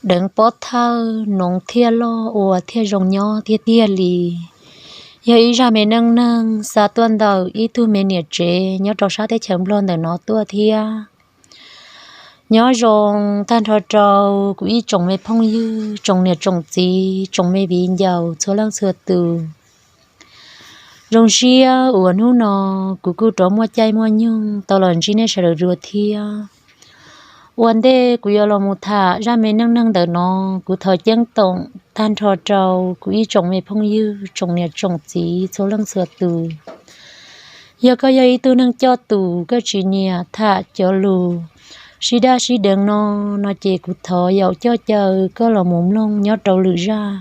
deev pob thawj noov thiaj loj ua thiaj zoo nyob tiag tiag li. Yog ib zaj me neej neeg xa tuaj ntawm ib tug me niam tsev nyob rau sab teb chaws Nplog ntawm no tuaj thiab. Nyob zoo tag nrho rau kuv ib tsoom me phooj ywg, tsoom niam tsoom txiv, tsoom me viv ncaus txhua leej txhua tus. Zoo siab uas hnub no kuv kuj rov muaj caij muaj nyoog tau los ntsib nej sawv daws dua thiab. Ua ntej kuv yuav los mus tham zaj me neej neeg ntawm no, kuv thov ceeb toom tag nrho rau kuv ib tsoom me phooj ywg, tsoom niam tsoom txiv txhua leej txhua tus. Yog koj yog ib tug neeg coj tus koj tsis nyiam tham cov lus sib daj sib deev no, no ces kuv thov yaum coj caw koj los mus mloog nyob rau lwm zaj.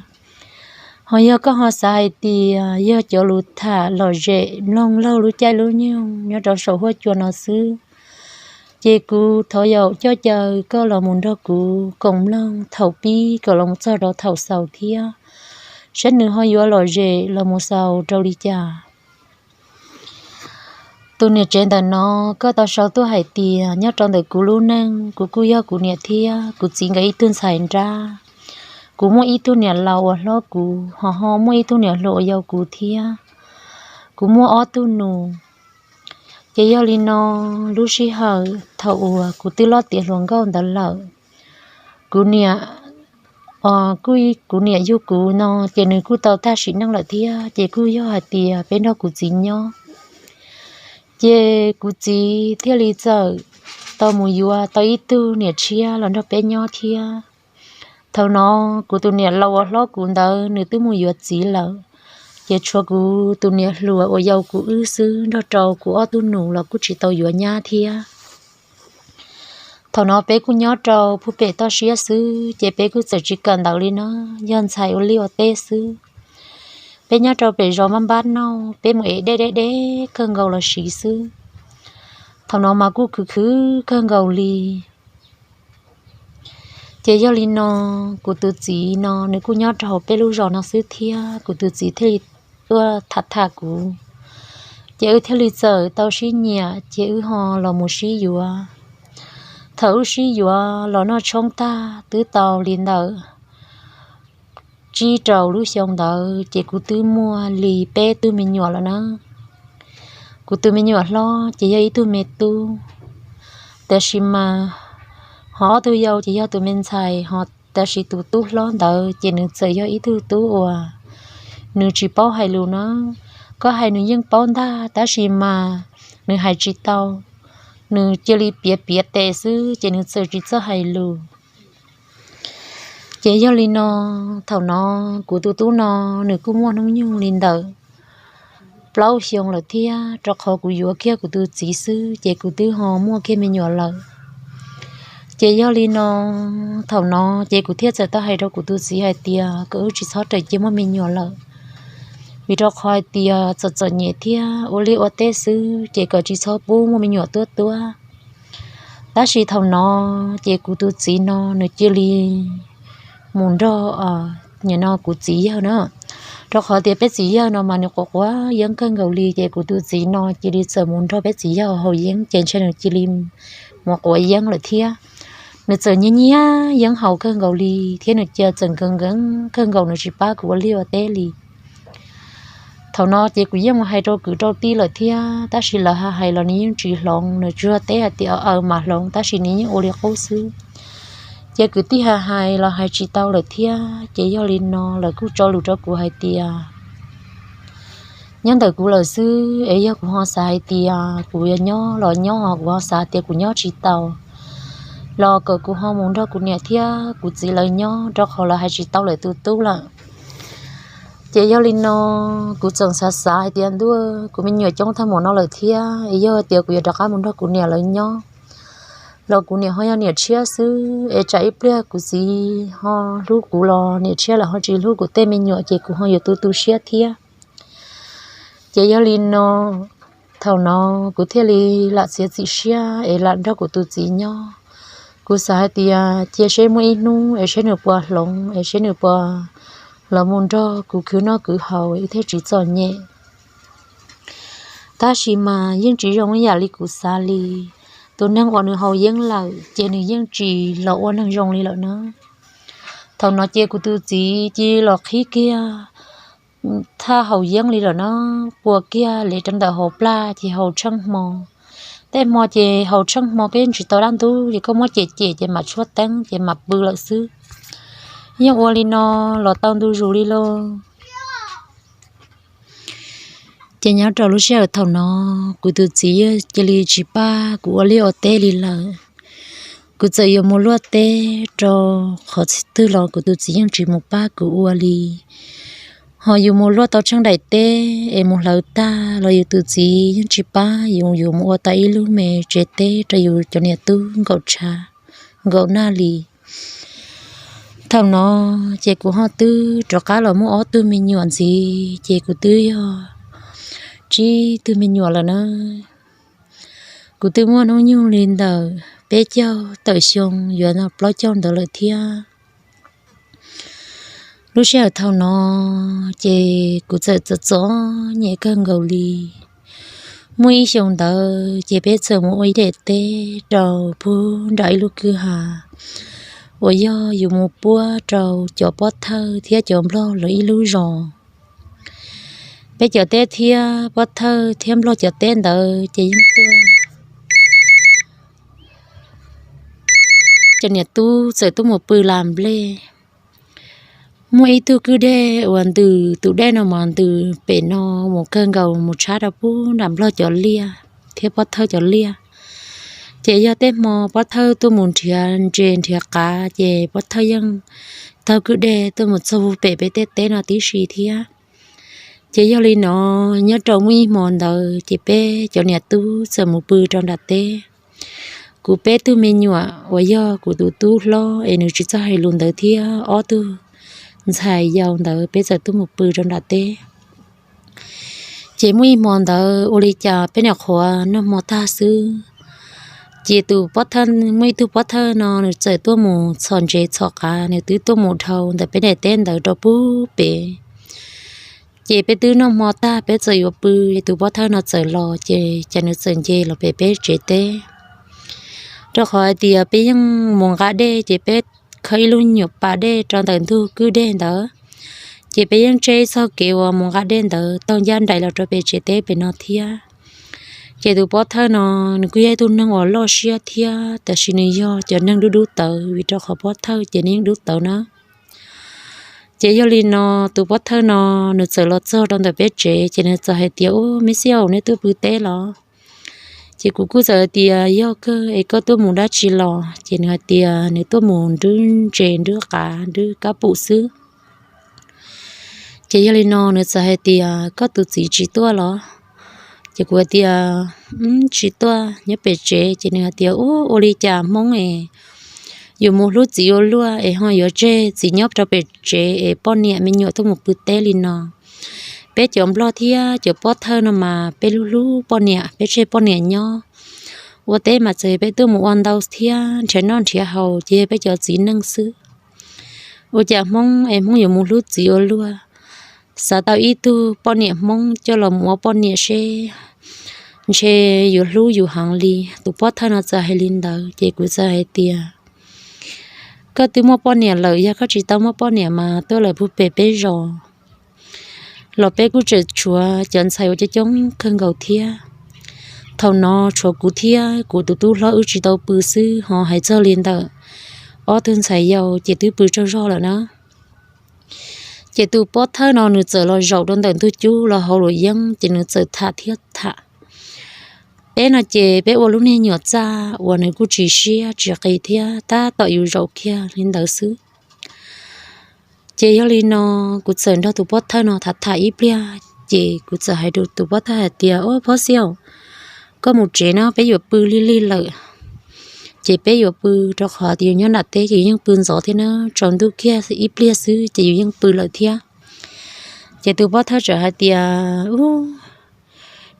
Ho yog koj ho xav hais tias yog cov lus tham lom zem mloog laug lub caij lub nyoog nyob rau saum huab cua no xwb, ces kuv thov yaum coj caw koj los mus nrog kuv koom mloog thaum pib kom los mus txog rau thaum xaus thiab, saib nws ho yuav lom zem los mus xaus rau li cas. Tus niam tsev ntawm no koj tau sau tuaj hais tias nyob rau ntawm kuv lub neej, kuv kuj yog kuv niam thiab kuv txiv nkawd ib tug ntxhais nrab. Kuv muaj ib tug niam laus uas hlob kuv, ho ho muaj ib tug niam hluas uas yau kuv thiab. Kuv muaj ob tug nus. Ces yog li no, lub sij hawm thaum uas kuv twb loj tiav hluas nkauj ntawd lawm, kuv niam, kuj kuv niam yug kuv no ces nws kuj tau tag sim neej lawm thiab, ces kuj yog hais tias peb nrog kuv txiv nyob. Ces kuv txiv thiaj li txawm tau mus yuav tau ib tug niam tshiab los nrog peb nyob thiab. Thaum no kuv tus niam laus uas hlob kuv ntawd nws twb mus yuav txiv lawm, ces tshuav kuv tus niam hluas uas yau kuv wb xwb nrog rau kuv ob tug nus los kuj tsis tau yuav nyab thiab. Thaum no peb kuj nyob rau pub pem toj siab xwb, ces peb kuj txawm tsis kawm ntawv li na, yog ntxhais ua liaj ua teb xwb. Peb nyob rau pem zos mab npab nauj, peb mus ev dej deb deb kawg nkaus los siv xwb. Thaum no mas kuj khwv khwv kawg nkaus li. Ces yog li no, kuv tus txiv no nws kuj nyob rau hauv peb lub zos no xwb thiab, kuv tus txiv thiaj li tuaj tham tham kuv. Ces wb thiaj li txawm tau sib nyiam, ces wb ho los mus sib yuav. Thaum wb sib yuav los noj tshoob tag twb tau li ntawm tsib rau lub xyoo ntawd, ces kuv twb muaj li peb tug me nyuam lawm na. Kuv tus me nyuam hlob ces yog ib tug me tub, tab sis mas ho ob tug yau ces yog tus me ntxhais, ho tab sis tus tub hlob ntawd ces nws txawm yog ib tug tub uas nws tsis paub hais lus na. Koj hais nws yeej paub ntag, tab sis mas nws hais tsis tau, nws cia li piav piav tes xwb ces nws txawm tsis txawj hais lus. Ces yog li no, thaum no kuv tus tub no nws kuj muaj hnub nyoog li ntawm plaub xyoo lawm thiab, rau qhov kuv yuav kiag kuv tus txiv xwb ces kuv twb ho muaj kiag me nyuam lawm. Ces yog li no, thaum no ces kuv thiaj txawm tau hais rau kuv tus txiv hais tias kom wb tsis txhob rawm cia muaj me nyuam lawm, vim rau qhov hais tias txom txom nyem thiab ua liaj ua teb xwb ces kom tsis txhob pub muaj me nyuam tuab tuab. Tab sis thaum no ces kuv tus txiv no nws cia li mus nrog, nim no kuv txiv yawg na, rau qhov tias peb txiv yawg no mas nws quav quav yeeb kawg nkaus li, ces kuv tus txiv no cia li txawm mus nrog peb txiv yawg haus yeeb, ces ntshe nws cia li mus quav yeeb lawm thiab. Nws txawm nyiag nyiag yeeb haus kawg nkaus li, thiab nws cia txawm nkees nkees kawg nkaus, nws tsis pab kuv ua liaj ua teb li. Thaum no ces kuv yeej mus hais rau kwv rau tij lawm thiab, tab sis lawv hais los nws yeej tsis hloov, nws tsuas teb hais tias aws mas hloov, tab sis nws yeej ua li qub xwb. Ces kwv tij hais hais los hais tsis tau lawm thiab, ces yog li no lawv kuj tso lus rau kuv hais tias nyob ntawm kuv lawm xwb, es yog kuv ho xav hais tias kuv yuav nyob los nyob, ho kuv ho xav tias kuv nyob tsis tau los kom kuv ho mus nrog kuv niam thiab kuv txiv lawv nyob, rau qhov lawv hais tsis tau lawv tus tub lawm. Ces yog li no, kuv txawm xav xav hais tias ntuj, kuv me nyuam coob tag mus no lawm thiab, es yog tias kuv yuav rov qab mus nrog kuv niam lawv nyob los kuv niam ho yog niam tshiab xwb, es tsam ib pliag kuv txiv ho hlub kuv los niam tshiab lawv ho tsis hlub kuv tej me nyuam ces kuv ho yuav tu tu siab thiab. Ces yog li no, thaum no kuv thiaj li lam txiav txim siab es lam nrog kuv tus txiv nyob. Kuv xav hais tias cia seb muaj ib hnub es seb nws puas hloov, es seb nws puas los mus nrog kuv khwv noj khwv haus, wb thiaj tsis txom nyem. Tab sis mas yeej tsis zoo ib yam li kuv xav li. Tus neeg uas nws haus yeeb lawm ces nws yeej tsis los ua neeg zoo li lawm na. Thaum no ces kuv tus txiv cia li los qhib kiag thaj haus yeeb li lawm na, pua kiag li rau ntawm hauv plag ces haus tsheej hmo. Tej hmo ces haus tsheej hmo koj yeej tsis tau dab ntub, ces koj muab cem cem ces mam tshuab teeb ces mam pw lawm xwb. Yeej ua li no los tau ntu zus li lauj. Ces nyob rau lub sij hawm thaum no, kuv tus txiv cia li tsis pab kuv ua liaj ua teb li lawm. Kuv txawm yuav mus luaj teb rau qhov twg los kuv tus txiv yeej tsis mus pab kuv ua li. Ho yus mus luaj tau tsheej daim teb es mus hlawv tag los yus tus txiv yeej tsis pab yus, yus mus ua tau ib lub me tsev teb rau yus cov niam tub nkaum tshav nkaum nag li. Thaum no ces kuv ho twb rov qab los muaj ob tug me nyuam ntxiv, ces kuv twb yog tsib tug me nyuam lawm na. Kuv twb muaj hnub nyoog li ntawm peb caug tawm xyoo yuav plaub caug ntawd lawm thiab. Lub sij hawm thaum no ces kuv txawm txom txom nyem kawg nkaus li. Muaj ib xyoo ntawd ces peb txawm mus ua ib daim teb rau puag nram ib lub kwj ha uas yog yus mus puab rau cov pob thawj thiab cov nplog lawv ib lub zos. Peb cov teb thiab pob thawj thiab nplog cov teb ntawd ces yeej tuaj, cov niam tub txawm tuaj mus pw las nplej. Muaj ib tug kwj dej uas ntws tus dej no mas ntws pem no mus kawg nkaus mus tshab rau puag nram nplog cov liaj thiab pob thawj cov liaj. Ces yog tej hmo pob thawj tuaj mus nrhiav ntses nrhiav qav ces pob thawj yeej taug kwj dej tuaj mus txog puag pem peb tej teb no tib si thiab. Ces yog li no, nyob rau muaj ib hmo ntawd ces peb cov niam tub txawm mus pw rau nram teb. Kuv peb tug me nyuam uas yog kuv tus tub hlob es nws tsis txawj hais lus ntawd thiab ob tug ntxhais yau ntawd peb txawm tuaj mus pw rau nram teb. Ces muaj ib hmo ntawd ua li cas peb nyuam qhuav noj hmo tag xwb, ces tus pob thawj, muaj ib tug pob thawj no nws txawm tuaj mus txhom ntses txhom qav, nws twb tuaj mus dhau ntawm peb daim teb ntawd rau puag pem. Ces peb twb noj hmo tag peb txawm yuav pw, tus pob thawj no txawm los ces cas nws txawm nce los pem peb tsev teb. Rau qhov hais tias peb yeej mus nqa dej ces peb khawb ib lub nyuam pas dej rau ntawm ntug kwj dej ntawd, ces peb yeej tseb txoj kev uas mus nqa dej ntawd taug ncaj nraim los rau pem tsev teb pem no thiab. Ces tus pob thawj no nws kuj yog ib tug neeg uas loj siab thiab, tab sis nws yog cov neeg dub dub tawv, vim rau qhov pob thawj ces nws yeej dub tawv na. Ces yog li no, tus pob thawj no nws txawm los txog rau ntawm peb tsev ces nws txawm hais tias, Ub, me xiaj, nej tuaj pw teb los? Ces kuv kuj txawm hais tias, Yog kawg, es koj tuaj mus dab tsi los? Ces nws hais tias nws tuaj mus nrhw ntses nrhw qav nrhw kab pum xwb. Ces yog li no nws txawm hais tias, Koj tus txiv tsis tuaj los? Ces kuv hais tias, Tsis tuaj, nyob pem tsev. Ces nws hais tias, Ub, ua li cas Hmoob es yuav mus hlub txiv ua luaj es ho yuav tseg txiv nyob rau pem tsev es poj niam me nyuam tuaj mus pw teb li no? Peb cov nplog thiab cov pob thawj no mas peb hlub hlub poj niam, peb tseg poj niam nyob. Ua teb mas txawm peb tuaj mus ua ntau thiab nrhiav noj nrhiav haus ces yog peb cov txiv neej xwb. Ua cas Hmoob es Hmoob yuav mus hlub txiv ua luaj? Xav tau ib tug poj niam Hmoob coj los mus ua poj niam seb ntshe yuav hlub yus heev li. Tus pob thawj no txawm hais li ntawd ces kuv txawm hais tias, Koj twb muaj poj niam lawm, yog koj tsis tau muaj poj niam mas tuaj lawm puag pem peb zos los peb kuj tseem tshuav cov ntxhais uas coob coob kawg nkaus thiab. Thaum no tshuav kuv thiab kuv tus tub hlob wb tsis tau pw xwb, ho hais txog li ntawm ob tug ntxhais yau ces twb pw tsaug zog lawm na. Ces tus pob thawj no nws txawm los zaum rau ntawm ntug cub los hauv luam yeeb ces nws txawm tham thiab tham. Peb no ces peb ua lub niag nyuam txaj uas nws kuj tsis siab tsis qis thiab, tab tom yus zaum kiag li ntawd xwb. Ces yog li no, kuv txawm nrog tus pob thawj no tham tham ib pliag, ces kuv txawm hais rau tus pob thawj hais tias, Ob, Pob Xiab, koj mus tsev no, peb yuav pw lig lig lawm. Ces peb yuav pw, rau qhov tias yus nyob nram teb ces yeej pw ntxov thiab na, tsaus ntuj kiag ib pliag xwb ces yus yeej pw lawm thiab. Ces tus pob thawj txawm hais tias, Ub,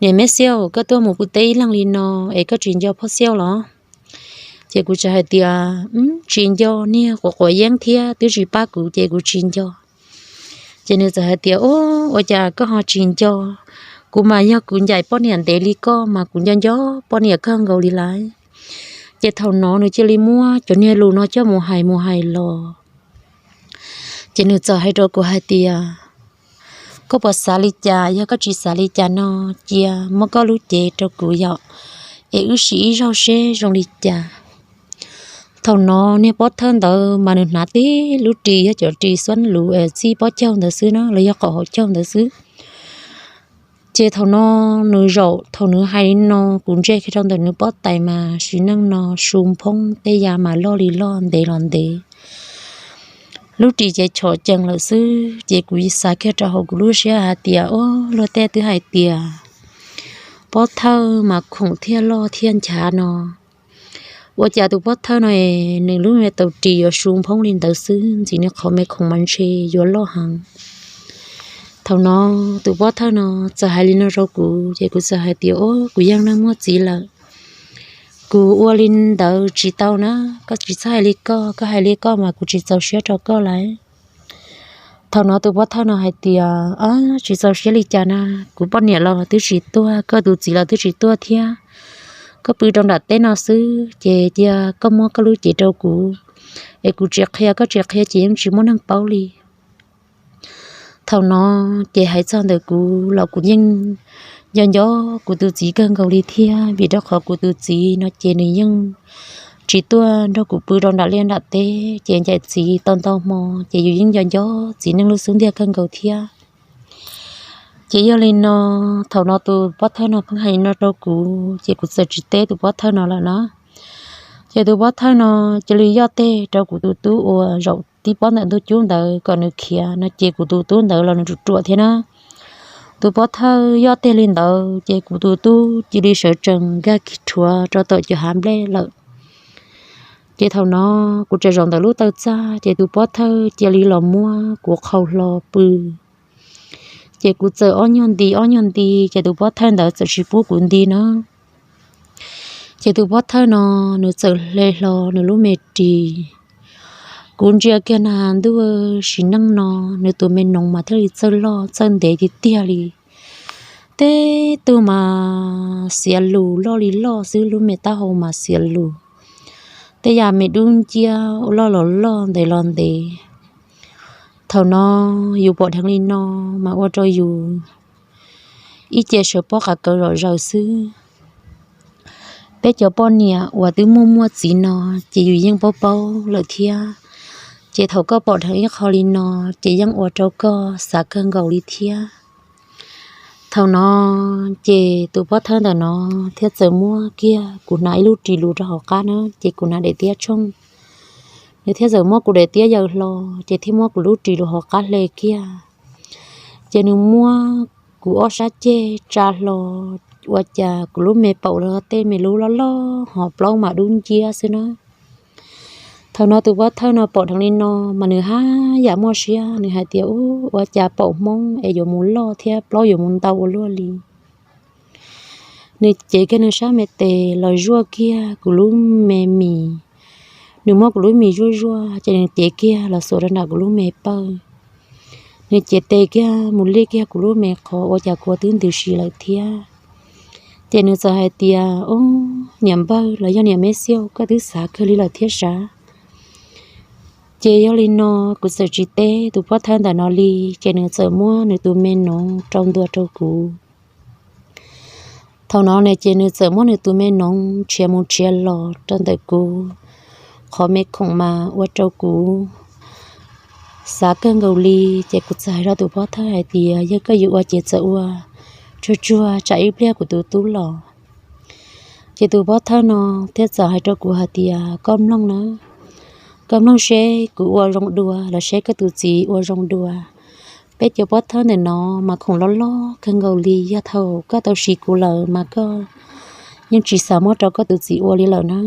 niam, me Xiab, koj tuaj mus pw teb ib leeg li no es koj tsis nco Pob Xiab los? Ces kuv txawm hais tias, Tsis nco, niag quav quav yeeb thiab twb tsis pab kuv ces kuv tsis nco. Ces nws txawm hais tias, Ub, ua cas koj ho tsis nco? Kuv mas yog kuv ncaim poj niam ntev li koj mas kuv nco nco poj niam kawg nkaus li lawm. Ces thaum no nws cia li muab cov niag lus no coj mus hais mus hais los. Ces nws txawm hais rau kuv hais tias, koj puas xav li cas? Yog koj tsis xav li cas no, cia muab koj lub cev rau kuv yom, es wb sim ib zaug seb zoo li cas. Thaum no niag pob thawj ntawd mas nws hnav tib lub ris, yog cov ris xuab luv es txij pob caug ntawd xwb na, los yog qhov hauv caug ntawd xwb. Ces thaum no nws zaum, thaum nws hais li no, kuv ntsia kiag rau ntawm nws pob tais mas sim neej no su nphoob, tej yam mas loj li loj, ntev los ntev. Lub ris ces chom cees lawm xwb, ces kuv xav kiag rau hauv kuv lub siab hais tias, o, luag tej twb hais tias pob thawj mas khoom thiaj loj thiaj nchav no. Ua cas tus pob thawj no es nws lub me taus ris yuav su nphoob li ntawd xwb, ntxim nws qhov me khoom mas ntshe yuav loj heev. Thaum no tus pob thawj no txawm hais li no rau kuv, ces kuv txawm hais tias, o, kuv yeej neeg muaj txiv lawm, kuv ua li ntawd tsis tau na, koj tsis txhob hais li koj, koj hais li koj mas kuv tsis txaus siab rau koj lawm. Thaum no tus pob thawj no hais tias, a, tsis txaus siab li cas na, kuv poj niam los twb tsis tuaj, koj tus txiv los twb tsis tuaj thiab, koj pw rau nram teb no xwb, ces cia koj muab koj lub cev rau kuv, es kuv tsis qhia, koj tsis qhia ces yeej tsis muaj neeg paub li. Thaum no ces hais txog ntawm kuv los kuv yeej nco nco kuv tus txiv kawg nkaus li thiab, vim rau qhov kuv tus txiv no ces nws yeej tsis tuaj nrog kuv pw rau nram liaj nram teb, ces ncaim txiv tau ntau hmo ces yus yeej nco nco txiv neej lub xub ntiag kawg nkaus thiab. Ces yog li no, thaum no tus pob thawj no pheej hais li no rau kuv, ces kuv txawm tsis teb tus pob thawj no lawm na. Ces tus pob thawj no cia li yoj teg rau kuv tus tub uas zaum tib pob ntawm ntug cub ntawd kom nws khiav no, ces kuv tus tub ntawd los nws ruam ruam thiab na. Tus pob thawj yoj teg li ntawd ces kuv tus tub cia li sawv tsees nkag rhuav rau tom cov hav nplej lawm. Ces thaum no kuv tseem zaum ntawm lub taw txaj, ces tus pob thawj cia li los muab kuv qhau hlo pw. Ces kuv txawm ob nyuag nti ob nyuag nti, ces tus pob thawj ntawd txawm tsis pub kuv nti na. Ces tus pob thawj no nws txawm hle hlo nws lub me ris. Kuv ntsia kiag na, ntuj, sim neej no nws tus me noov mas thiaj li txawj loj txawj ntev tiag tiag li. Tej tug mas xiav lus loj li loj xwb, lub me taub hau mas xiav lus, tej yam me dub nciab ua loj los loj, ntev los ntev. Thaum no yus pom dheev li no mas ua rau yus ib ce sawv pob qav kaws zom zaws xwb. Peb cov poj niam uas twb muaj muaj txiv no ces yus yeej paub paub lawm thiab. Ces thaum koj pom dheev ib qho li no ces yeej ua rau koj xav kawg nkaus li thiab. Thaum no ces tus pob thawj ntawm no thiaj txawm muab kiag kuv hnav ib lub ris lus rau hauv qab na, ces kuv hnav daim tiab tshooj. Nws thiaj txawm muab kuv daim tiab yaws hlo, ces thiaj muab kuv lub ris lus hauv qab hle kiag. Ces nws muab kuv ob sab ceg tsa hlo, ua cas kuv lub me paum los tej me lub loj loj ho plaub mas dub nciab xwb na. Thaum no tus pob thawj no pom dheev li no mas nws haj yam muaj siab, nws hais tias, u, ua cas paum Hmoob es yuav mus loj thiab plaub yuav mus ntau ua luaj li. Nws cev kiag nws sab me tes los zuaj kiag kuv lub me mis. Nws muab kuv lub mis zuaj zuaj ces nws cev kiag los xuas rau nram kuv lub me pawj. Nws cev tes kiag mus liaj kiag kuv lub me qhov ua cas kuv twb ntws si lawm thiab. Ces nws txawm hais tias, u, niam npawg los yog niam me xiauj, koj twb xav kawg li lawm thiab sav. Ces yog li no kuv txawm tsis teb tus pob thawj ntawm no li, ces nws txawm muab nws tus me noov rau ntua rau kuv. Thaum no ne ces nws txawm muab nws tus me noov tshiav mus tshiav los rau ntawm kuv qhov me khoom mas ua rau kuv xav kawg nkaus li. Ces kuv txawm hais rau tus pob thawj hais tias, yog koj yuav ua ces txawm ua, tsuag tsuag tsam ib pliag kuv tus tub los. Ces tus pob thawj no thiaj txawm hais rau kuv hais tias, koj mloog na, koj mloog seb kuv ua zoo dua los seb koj tus txiv ua zoo dua. Peb cov pob thawj ntawm no mas khoom loj loj kawg nkaus li, yog thaum koj tau siv kuv lawm mas koj yeej tsis xav muab rau koj tus txiv ua li lawm na.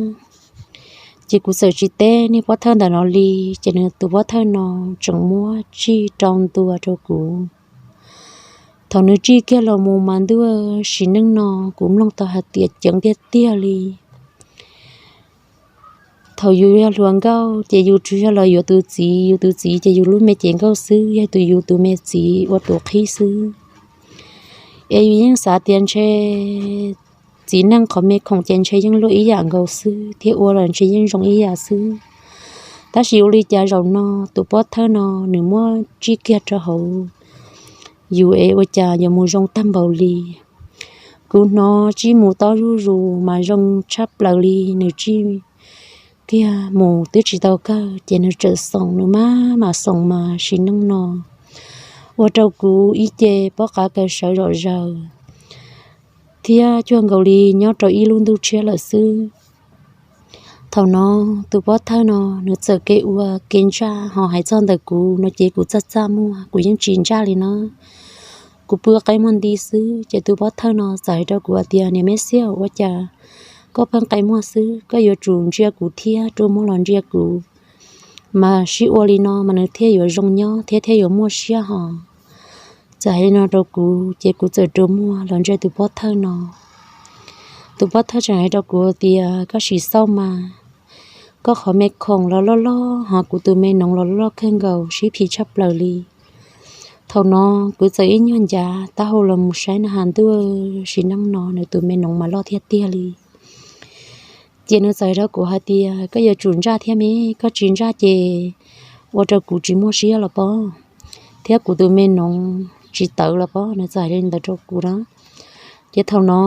Ces kuv txawm tsis teb niag pob thawj ntawm no li, ces nws tus pob thawj no tseem muab tsij rau ntua rau kuv. Thaum nws tsij kiag los mus mas ntuj, sim neej no kuv mloog tau hais tias ceev tiag tiag li. Thaum yus yog hluas nkauj ces yus tsuas yog los yuav tus txiv, yus tus txiv ces yus lub me cev nkauj xwb, yog tus yus tus me txiv ua tus qhib xwb. Es yus yeej xav tias ntshe txiv neej qhov me khoom ces ntshe yeej luaj ib yam nkaus xwb thiab, ua los ntshe yeej zoo ib yam xwb. Tab sis ua li cas zaum no tus pov thawj no nws muab tsib kiag rau hauv yus es ua cas yuav mus zoo tag npaum li. Kuv hnov tsib mus tob zuj zus mas zoo tshaj plaws li, nws tsib kiag mus twb tsis tau kawg ces nws txawm xoom, nws maj mam xoom mas sim neej no ua rau kuv ib ce pob qav kaw sawv zom zaws thiab cuag nkaus li nyob rau ib lub ntuj tshiab lawm xwb. Thaum no tus pov thawj no nws txawm kev ua kev ntsaj ho hais txog ntawm kuv no ces kuv txaj txaj muag, kuv yeej tsis ntsaj li no. Kuv pw qe muag nti xwb ces tus pov thawj no txawm hais rau kuv hais tias, Niam me xiaj, ua cas koj pheej qe muag xwb, koj yuav tsum ntsia kuv thiab, rua muag los ntsia kuv, mas sib ua li no mas nws thiaj yuav zoo nyob thiab thiaj yuav muaj siab hos. Txawm hais li no rau kuv ces kuv txawm rua muag los ntsia tus pov thawj no. Tus pov thawj tseem hais rau kuv tias, Koj sim xauj mas, koj qhov me khoom los loj loj hos kuv tus me noov los loj kawg nkaus, sib phim tshaj plaws li. Thaum no kuv txawm ib nyuag ncav taub hau los mus saib na has ntuj, sim neej no nws tus me noov mas loj thiab tiag li. Ces nws txawm hais rau kuv hais tias, Koj yuav tsum ntsaj thiab me, koj tsis ntsaj ces ua rau kuv tsis muaj siab los pob, thiab kuv tus me noov tsis tawv los pob. Nws txawm hais li ntawd rau kuv na. Ces thaum no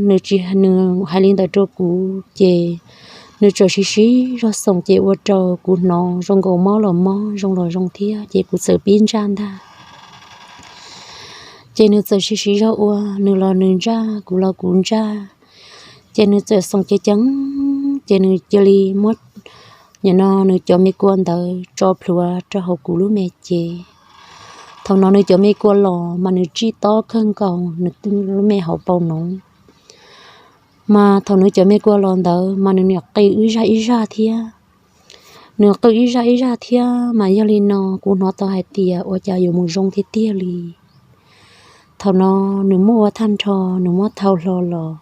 nws tsis, nws hais li ntawd rau kuv ces nws txawm siv siv zog xoom ces ua rau kuv hnov zoo nkaus mob los mob, zoo los zoo thiab, ces kuv txawm pib ntsaj ntag. Ces nws txawm siv siv zog ua, nws los nws ntsaj, kuv los kuv ntsaj. Ces nws txawm xoom ceev ceev, ces nws cia li muab, nim no nws cov me kua ntawd tso plhuav rau hauv kuv lub me cev. Thaum no nws cov me kua los mas nws tsij tob kawg nkaus nws lub me hauv paus noov. Mas thaum nws cov me kua los ntawd mas nws niam qw ib zaj ib zaj thiab. Nws qw ib zaj ib zaj thiab mas yog li no kuv hnov tau hais tias ua cas yuav mus zoo tiag tiag li. Thaum no nws muab ua tag nrho, nws muab thau hlo los.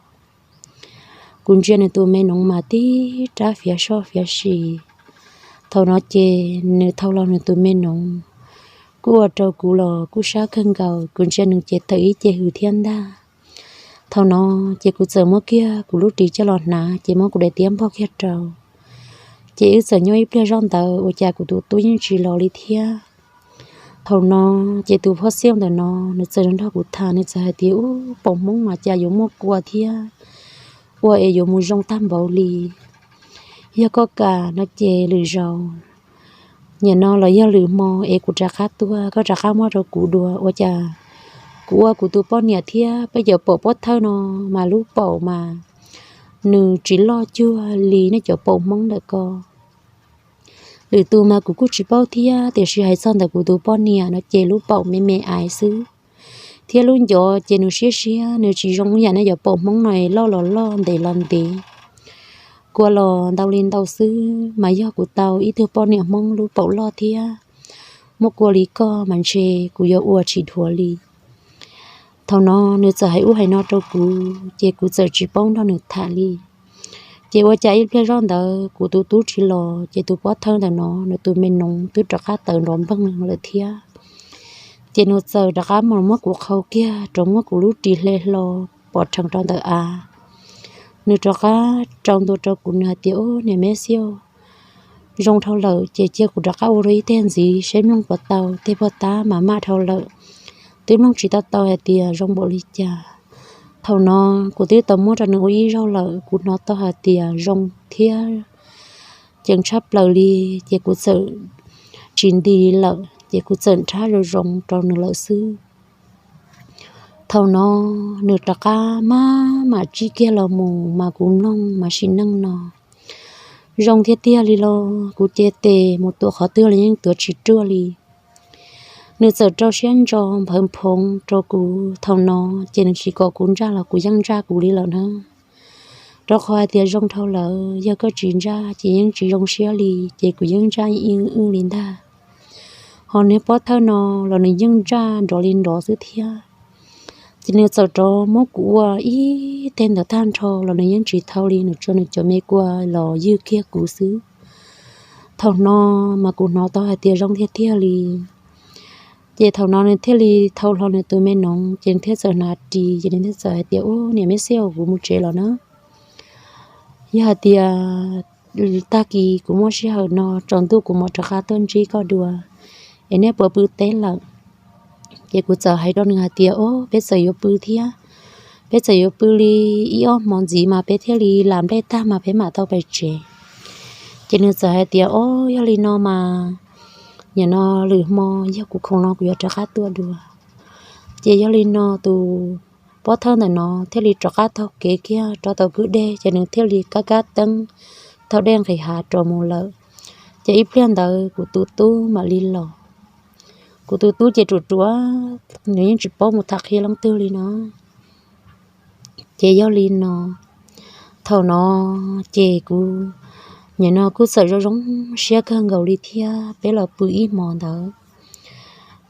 Kuv ntsia nws tus me noov mas tib rab fiav soj fiav si. Thaum no ces nws thau hlo nws tus me noov, kuj ua rau kuv los kuj sab kawg nkaus, kuv ntsia nws ces tawm ib ce hws thiab ntag. Thaum no ces kuv txawm muab kiag kuv lub ris coj los hnav ces muab kuv daim tiab npog kiag rau. Ces wb txawm nyob ib pliag zoj ntawd ua cas kuv tus tub yeej tsis los li thiab. Thaum no ces tus phoj xiaj ntawm no nws txawm nrog kuv tham, nws txawm hais tias, Ub, paus Hmoob mas cas yuav muaj kua thiab, ua es yuav mus zoo tag npaum li. Yog koj kam no ces lwm zaus, nim no los yog lwm hmo es kuv rov qab tuaj koj rov qab muab rau kuv dua. Ua cas kuv ua kuv tus poj niam thiab peb cov paum pov thawj no mas lub paum mas nws tsis loj cuag li nej cov paum Hmoob ntawm ko. Lwm tus mas kuv kuj tsis paub thiab, tiam sis hais txog ntawm kuv tus poj niam no ces lub paum me me aiv xwb, thiab lub ncov ces nws siab siab, nws tsis zoo ib yam nej cov paum Hmoob no loj los loj, ntev los ntev. Kua los ntau li ntau xwb, mas yog kuv tau ib tug poj niam Hmoob lub paum loj thiab muab kua li koj mas ntshe kuv yuav ua tsis dhuav li. Thaum no nws txawm hais ub hais no rau kuv ces kuv txawm tsis paub nrog nws tham li. Ces ua cas ib pliag zoj ntawd kuv tus tub tsis los ces tus pov thawj ntawm no nws tus me noov twb rov qab tawv nrov npeeg lawm thiab. Ces nws txawm rov qab mus muab kuv qhau kiag rau, muab kuv lub ris hle hlo pov rhees rau ntawm av. Nws rov qab rau ntua rau kuv, nws hais tias, Ub, niam me xiaj, zoo dhau lawm ces cia kuv rov qab ua dua ib teg ntxiv seb mloog puas tau, tej pog tab mas maj dhau lawm, twb mloog tsis tau tau hais tias zoo npaum li cas. Thaum no kuv twb tau muab rau nws ua ib zaug lawm, kuv hnov tau hais tias zoo thiab ceev tshaj plaws li, ces kuv txawm tsis nti lawm ces kuv txawm nrhab zoo zoo rau nws lawm xwb. Thaum no nws rov qab maj mam tsib kiag los mus mas kuv mloog mas sim neej no zoo thiab tiag li los kuv cev tes mus tuav qhov twg los yeej tuav tsis ruaj li. Nws txawm rau siab ntso nphawv nphoov rau kuv. Thaum no ces nws tsis kom kuv ntsaj los kuv yeej ntsaj kuv li lawm na. Rau qhov hais tias zoo dhau lawm, yog koj tsis ntsaj ces yeej tsis zoo siab li, ces kuv yeej ntsaj ib wb li ntag. Ho niag pov thawj no los nws yeej ntsaj nrov li nrov xwb thiab. Ces nws txawm rov muab kuv ua ib teg ntawd tag nrho los nws yeej tsis thau li, nws tso nws cov me kua los ywg kiag kuv xwb. Thaum no mas kuv hnov tau hais tias zoo tiag tiag li. Ces thaum no nws thiaj li thau hlo nws tus me noov, ces nws thiaj txawm hnav ris, ces nws thiaj txawm hais tias, Ub, niam me xiaj, kuv mus tsev los na. Yog hais tias tag kis kuv muaj sij hawm no tsaus ntuj kuv mam rov qab tuaj ntsib koj dua, es nej puas pw teb lawm? Ces kuv txawm hais rau nws hais tias, o, peb txawm yuav pw thiab, peb txawm yuav pw li ib ob hmo ntxiv mas peb thiaj li lam nplej tag mas peb mam tau pais tsev. Ces nws txawm hais tias, o, yog li no mas nim no lwm hmo yog kuv khoom no kuv yuav rov qab tuaj dua. Ces yog li no tus pob thawj ntawm no thiaj li rov qab taug kev kiag rov tau kwj deg, ces nws thiaj li kab kab teeb taug dej nqis hav rov mus lawm. Ces ib pliag ntawd kuv tus tub mam li los. Kuv tus tub ces ruam ruam, nws yeej tsis paub mus tham qhia leej twg li no. Ces yog li no, thaum no ces kuv nim no kuj txawm zoo zoo siab kawg nkaus li thiab peb los pw ib hmo ntawd.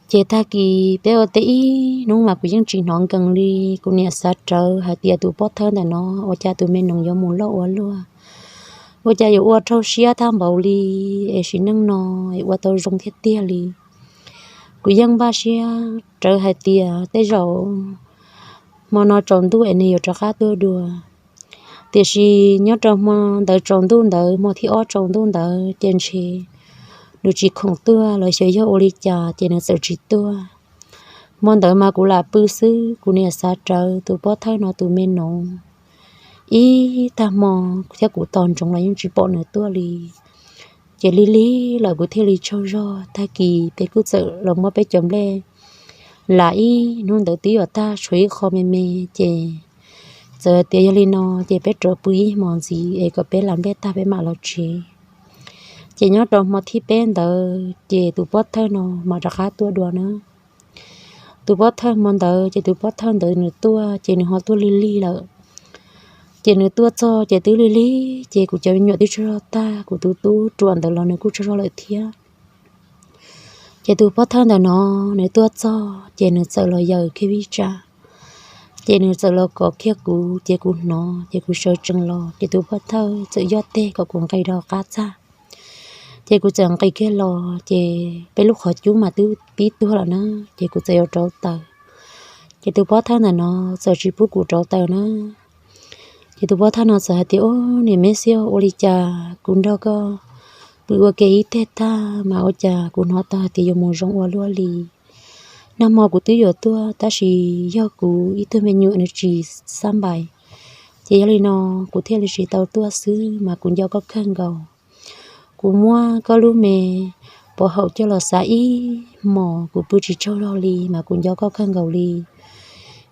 Ces tag kis peb ua teb ib hnub mas kuv yeej tsis hnov nkees li. Kuv niam xav rawv hais tias tus pob thawj ntawm no ua cas tus me noov yuav mus loj ua luaj, ua cas yuav ua raug siab tag npaum li, es sim neej no es ua tau zoo thiab tiag li. Kuv yeej npaj siab rawv hais tias tej zaum hmo no tsaus ntuj es nws yuav rov qab tuaj dua. Tiam sis nyob rau hmo ntawd tsaus ntuj ntawd, hmo thib ob tsaus ntuj ntawd ces ntshe nws tsis khoom tuaj los xyov yog ua li cas ces nws txawm tsis tuaj. Hmo ntawd mas kuv lam pw xwb, kuv niam xav rawv tus pob thawj no tus me noov ib tag hmo thiab kuv tos ntsoov los yeej tsis pom nws tuaj li. Ces lig lig lawm kuv thiaj li tsaug zog. Tag kis peb kuj txawm los muab peb cov nplej lam ib hnub ntawd twb yuav tag tshuav ib qho me me, ces txawm tias yog li no ces peb rov pw ib hmo ntxiv es kom peb lam nplej tag peb mam los tsev. Ces nyob rau hmo thib peb ntawd ces tus pob thawj no mam rov qab tuaj dua na. Tus pob thawj hmo ntawd ces tus pob thawj ntawd nws tuaj ces nws ho tuaj lig lig lawm. Ces nws tuaj txog ces twb lig lig ces kuv cov me nyuam twb tsaug zog tag, kuv tus tub ruam ntawd los nws kuj tsaug zog lawm thiab. Ces tus pob thawj ntawm no nws tuaj txog ces nws txawm los yaws kiag vij tsa, ces nws txawm los kov kiag kuv ces kuv hnov ces kuv sawv tsees los ces tus pob thawj txawm yoj teg kom kuv nqis rau qab txaj. Ces kuv txawm nqis kiag los ces peb lub qhov cub mas twb pib tuag lawm na, ces kuv txawm yuav rauv taws. Ces tus pob thawj ntawm no txawm tsis pub kuv rauv taws na. Ces tus pob thawj no txawm hais tias, o, niam me xiab, ua li cas kuv nrog koj pw ua ke ib teg tag mas ua cas kuv hnov tau hais tias yuav mus zoo ua luaj li. Nag hmo kuv twb yuav tuaj tab sis yog kuv ib tug me nyuam nws tsis xab npais, ces yog li no kuv thiaj li tsis tau tuaj xwb mas kuv nco koj kawg nkaus. Kuv muab koj lub me pov haum coj los xav ib hmos kuv pw tsis tsaug zog li mas kuv nco koj kawg nkaus li.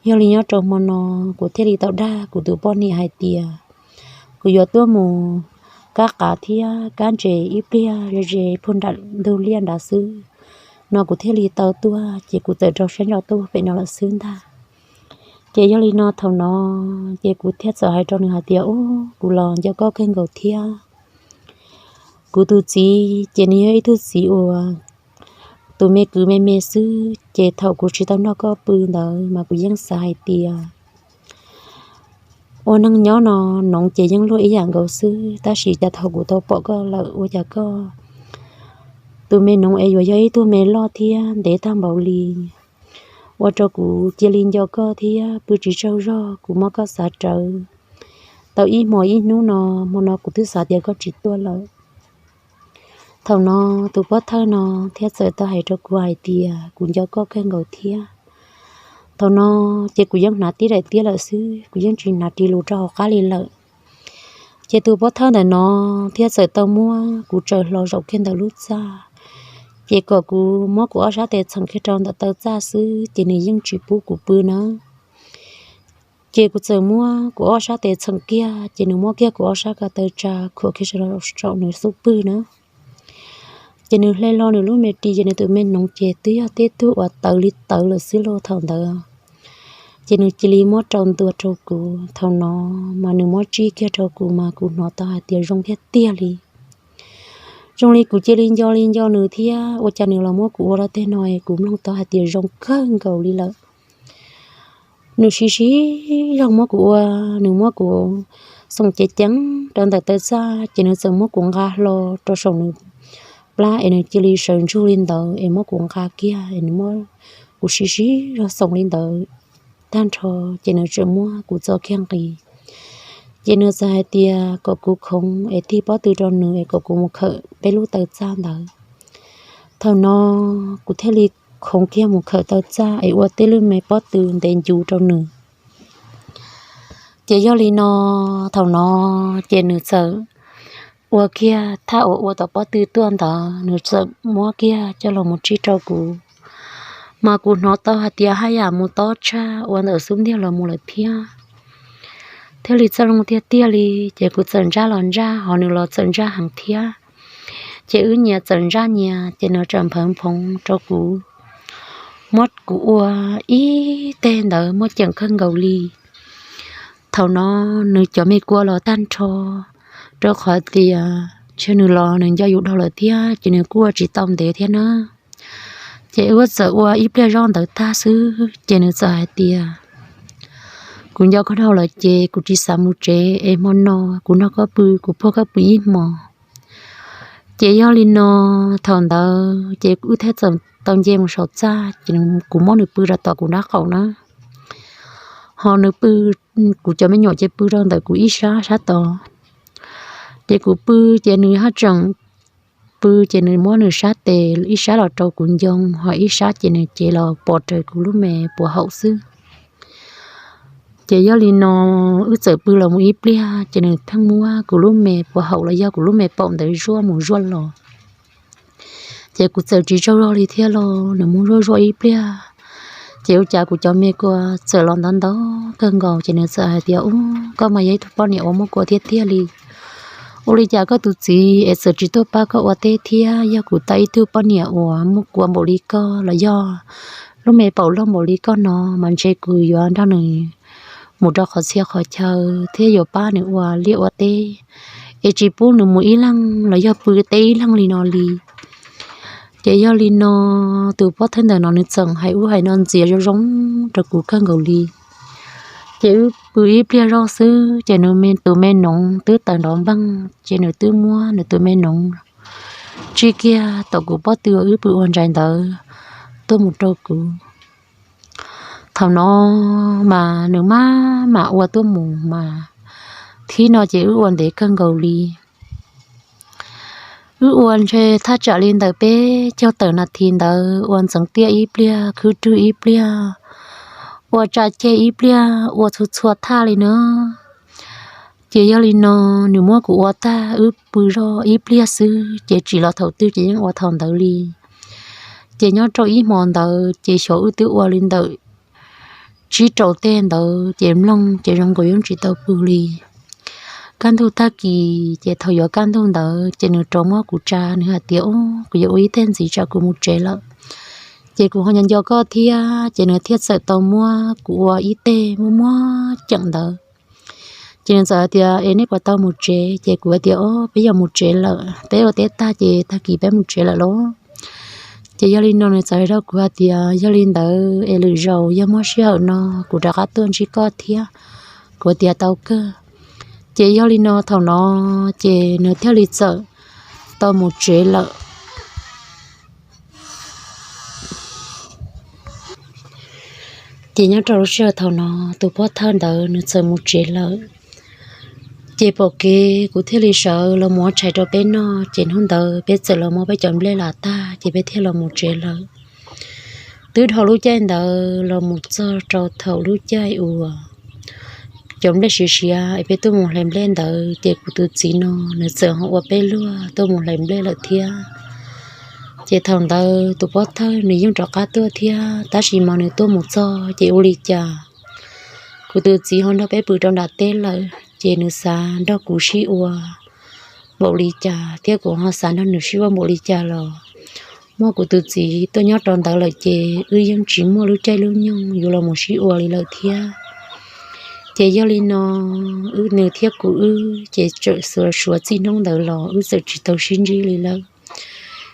Yog li nyob rau hmo no kuv thiaj li tau dag kuv tus poj niam hais tias kuv yuav tuaj mus kab qav thiab kab ntses ib pliag ze ze puag nram ntug liaj nrad xwb no kuv thiaj li tau tuaj, ces kuv txawm rau siab ntso tuaj pem no lawm xwb ntag. Ces yog li no thaum no ces kuv thiaj txawm hais rau nws hais tias, ub, kuv los nco koj kawg nkaus thiab. Kuv tus txiv ces nws yog ib tug txiv uas tus me kwv me me xwb, ces thaum kuv tsis tau nrog koj pw ntawd mas kuv yeej xav hais tias ua neeg nyob no noov ces yeej luaj ib yam nkaus xwb, tab sis cas thaum kuv tau pom koj lawm ua cas koj tus me noov es yuav yog ib tug me loj thiab ntev tag npaum li. Ua rau kuv cia li nco koj thiab pw tsis tsaug zog, kuv muab koj xav rawv tau ib hmos ib hnub no, hmo no kuv twb xav tias koj tsis tuaj lawm. Thaum no tus pov thawj no thiaj txawm tau hais rau kuv hais tias kuv nco koj kawg nkaus thiab. Thaum no ces kuv yeej hnav tib daim tiab lawm xwb, kuv yeej tsis hnav ris lus rau hauv qab li lawm. Ces tus pov thawj ntawm no thiaj txawm tau muab kuv tsaws hlo zaum kiag ntawm lub txaj, ces kom kuv muab kuv ob sab tes txheem kiag rau ntawm taw txaj xwb, ces nws yeej tsis pub kuv pw na. Ces kuv txawm muab kuv ob sab tes txheem kiag, ces nws muab kiag kuv ob sab ko taw tsa khuam kiag saum nws xub pwg na. Ces nws hle hlo nws lub me ris, ces nws tus me noov ces twb yog tej tug uas tawv li tawv lawm xwb lauj thaum ntawd. Ces nws cia li muab rau ntua rau kuv, thaum no mas nws muab tsij kiag rau kuv mas kuv hnov tau hais tias zoo tiag tiag li. Zoo li kuv cia li nco li nco nws thiab, ua cas nws los muab kuv ua rau tej no, kuv mloog tau hais tias zoo kawg nkaus li lawm. Nws siv siv zog muab kuv ua, nws muab kuv xoom ceev ceev rau ntawm taw txaj, ces nws txawm muab kuv nqa hlo rau saum nws plab es nws cia li sawv ntsug li ntawd es muab kuv nqa kiag es nws muab kuv siv siv zog xoom li ntawd tag nrho, ces nws tseem muab kuv txo kiag nqis. Ces nws txawm hais tias kom kuv khoov es tig pob tw rau nws es kom kuv mus khawm peb lub taw txaj ntawd. Thaum no kuv thiaj li khoov kiag mus khawm taw txaj es ua tej lub me pob tw ntev ncuv rau nws. Ces yog li no, thaum no ces nws txawm ua kiag thaj uas ua tom pob tw tuaj ntawd, nws txawm muab kiag coj los mus tsib rau kuv. Mas kuv hnov tau hais tias haj yam mus tob tshaj ua ntawm xub ntiag los mus lawm thiab. Thiaj li txawj loo tiag tiag li, ces kuv txawm ntsaj los ntsaj, ho nws los txawm ntsaj heev thiab. Ces wb nyias txawm ntsaj nyias, ces nws txawm nphawv nphoov rau kuv, muab kuv ua ib teg ntawd muaj ceem kawg nkaus li. Thaum no nws cov me kua los tag nrho, rau qhov tias ntshe nws los nws nco yus dhau lawm thiab, ces nws kuj ua tsis tau ntev thiab na. Ces wb txawm ua ib pliag zoj ntawd tag xwb, ces nws txawm hais tias, kuv nco koj dhau lawm ces kuv tsis xav mus tsev es hmo no kuv nrog koj pw, kuv puag koj pw ib hmos. Ces yog li no, thaum ntawd ces wb thiaj txawm tau nce mus saum txaj, ces kuv muab nws pw rau tom kuv nraub qaum na, ho nws pw, kuv cov me nyuam ces pw rau ntawm kuv ib sab sab tod. Ces kuv pw, ces nws haj tseem pw, ces nws muab nws sab tes ib sab los rau kuv ncoo, ho ib sab ces nws cev los pov raws kuv lub me puag haum xwb. Ces yog li no, wb txawm pw los mus ib pliag, ces nws pheej muab kuv lub me puag haum los yog kuv lub me paum ntawd zuaj mus zuaj los. Ces kuv txawm tsis tsaug zog li thiab los nws muab zuaj zuaj ib pliag, ces ua cas kuv cov me kua txawm los ntau ntau kawg nkaus, ces nws txawm hais tias, ub, koj mas yog ib tug poj niam uas muaj kua tiag tiag li. Ua li cas koj tus txiv es txawm tsis tuaj pab koj ua teb thiab? Yog kuv tau ib tug poj niam uas muaj kua npaum li koj los yog lub me paum loj npaum li koj no, mas ntshe kuv yuav nrog nws mus rau qhov txhia qhov chaw thiab yuav pab nws ua liaj ua teb, es tsis pub nws mus ib leeg los yog pw teb ib leeg li no li. Ces yog li no, tus pov thawj ntawm no nws txawm hais ub hais no ntxias zoo zoo rau kuv kawg nkaus li. Ces wb pw ib pliag zoj xwb, ces nws tus me noov twb tawm nrov npeej, ces nws twb muab nws tus me noov tsij kiag tom kuv pob tw uas wb pw ua ntsais ntawd tuaj mus rau kuv. Thaum no mas nws maj mam ua tuaj mus mas, thib no ces wb ua ntev kawg nkaus li. Wb ua ntshe thaj tsam li ntawm peb caug tawm nas this ntawd, ua ntxeev tiaj ib pliag khwb rwg ib pliag, ua tsa ceg ib pliag, ua txhua txhua thaj li na. Ces yog li no, nws muab kuv ua tag wb pw zog ib pliag xwb, ces tsis los thaum twg ces yeej ua thaum ntawd li. Ces nyob rau ib hmo ntawd ces xyov wb twb ua li ntawm tsib rau teg ntawd, ces mloog ces zoo nkaus yeej tsis tau pw li. Kaj ntug tag kis ces thaum yuav kaj ntug ntawd ces nws rov muab kuv tsa, nws hais tias, ub, kuv yuav ua ib teg ntxiv tsam kuv mus tsev lawm, ces kuv ho nco nco koj thiab. Ces nws thiaj txawm tau muab kuv ua ib teg muaj muab ceem ntawd. Ces nws txawm hais tias, es nej puas tau mus tsev? Ces kuv hais tias, o, peb yuav mus tsev lawm, peb ua teb tag ces tag kis peb mus tsev lawm lauj. Ces yog li no nws txawm hais rau kuv hais tias, yog li ntawd es lwm zaus yog muaj sij hawm no kuv rov qab tuaj ntsib koj thiab. Kuv tias tau kawg. Ces yog li no thaum no ces nws thiaj li txawm tau mus tsev lawm. Ces nyob rau lub sij hawm thaum no, tus pov thawj ntawd nws txawm mus tsev lawm. Ces pom kev kuv thiaj li sawv los mus ua tshais rau peb noj, ces hnub ntawd peb txawm los muab peb cov nplej las tag ces peb thiaj los mus tsev lawm. Twb dhau lub caij ntawd los mus txog rau thaum lub caij uas cov nplej siav siav es peb tuaj mus hlais nplej ntawd, ces kuv tus txiv no nws txawm ho ua peb luag tuaj mus hlais nplej lawm thiab. Ces thaum ntawd tus pov thawj nws yeej rov qab tuaj thiab, tab sis mas nws tuaj mus txog ces ua li cas kuv tus txiv ho nrog peb pw rau nram teb lawm, ces nws xav nrog kuv sib ua npaum li cas thiab kuv ho xav nrog nws sib ua npaum li cas los muaj kuv tus txiv tuaj nyob rau ntawd lawm ces wb yeej tsis muaj lub caij lub nyoog yuav los mus sib ua li lawm thiab. Ces yog li no, wb nws thiab kuv wb ces txawm suav suav txij hnub ntawd los wb txawm tsis tau sib ntsib li lawm.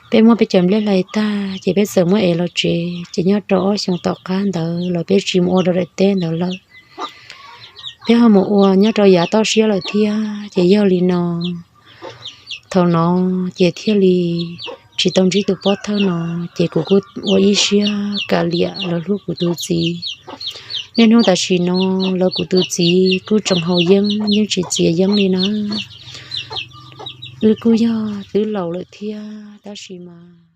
Peb muab peb cov nplej hlais tag ces peb txawm muab ev los tsev, ces nyob rau ob xyoos tom qab ntawd los peb tsis mus ua rau daim teb ntawd lawm. Peb ho mus ua nyob rau yav toj siab lawm thiab. Ces yog li no, thaum no ces thiaj li tsis tau ntsib tus pov thawj no, ces kuv kuj ua ib siab kav liam los hlub kuv tus txiv. Niaj hnub tam sim no los kuv tus txiv kuj tseem haus yeeb, yeej tsis txiav yeeb li na. Wb kuj yog twb laus lawm thiab tab sis mas